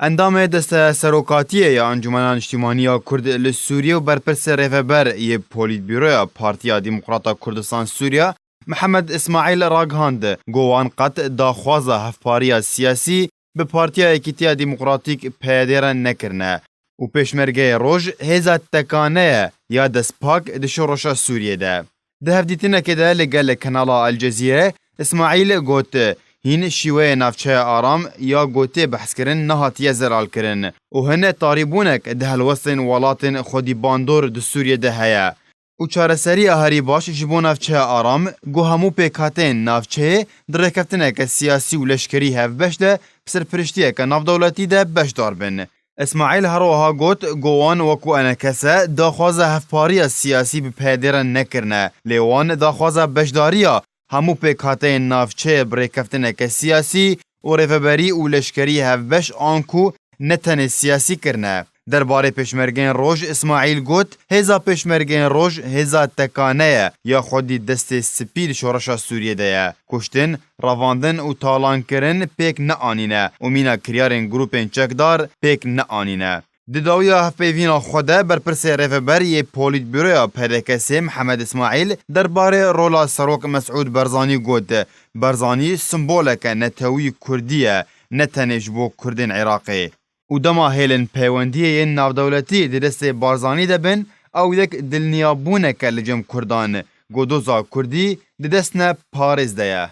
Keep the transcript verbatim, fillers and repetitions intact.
Endamê Desteserokatiyê ya Encûmena Niştimanî ya Kurd li Sûriyê û berpirsê rêveber yê Polîtbûroya Partiya Demokrata Kurdistan Sûriya, Mihemed Îsmaîl, ragihand ku wan qet daxwaza hevpariya siyasî bi Partiya Yekîtiya Demokratîk, P Y D, re nekirine û Pêşmergeyê Roj hêza tekane ye ya destpak di şoreşa Sûriyê de. Di hevdîtinekê de li gel Kanala El Cezîre, Îsmaîl got, hîn şîweyê navçeya aram ya ku tê behskirin nehatiye zelalkirin û hine tarîbûnek di helwestên welatên xwedî bandor di Sûriyê de heye û çareseriya herî baş ji bo navçeya aram ku hemû pêkhateyên navçeyê di rêkeftineke siyasî û leşkerî hevbeş de bi serpiriştiyeke navdewletî de beşdar bin. Îsmaîl her wiha got ku wan wekû enekese daxwaza hevpariya siyasî bi P Y D re nekirine, lê wan daxwaza beşdariya hemû pêkhateyên navçeyê bi rêkeftineke siyasî û rêveberî û leşkerî hevbeş anku ne tenê siyasî kirine. Derbarê Pêşmergeyên Roj, Îsmaîl got, hêza Pêşmergeyên Roj hêza tekane ye ya xwedî destê spî li şoreşa Sûriyê de ye. Kuştin, revandin û talankirin pêk neanîne û mîna kiryarên grûpên çekdar pêk neanîne. Di dawiya hevpeyvîna xwe de berpirsê rêveber yê Polîtbûroya P D K S'ê Mihemed Îsmaîl derbarê rola Serok Mesûd Barzanî got, Barzanî simboleke netewî kurdî ye, ne tenê ji bo kurdên Iraqê. Û dema hêlên peywendiyê yên navdewletî di destê Barzanî de bin, ew yek dilniyabûnek e li cem kurdan, ku doza kurdî di destine parêz de ye.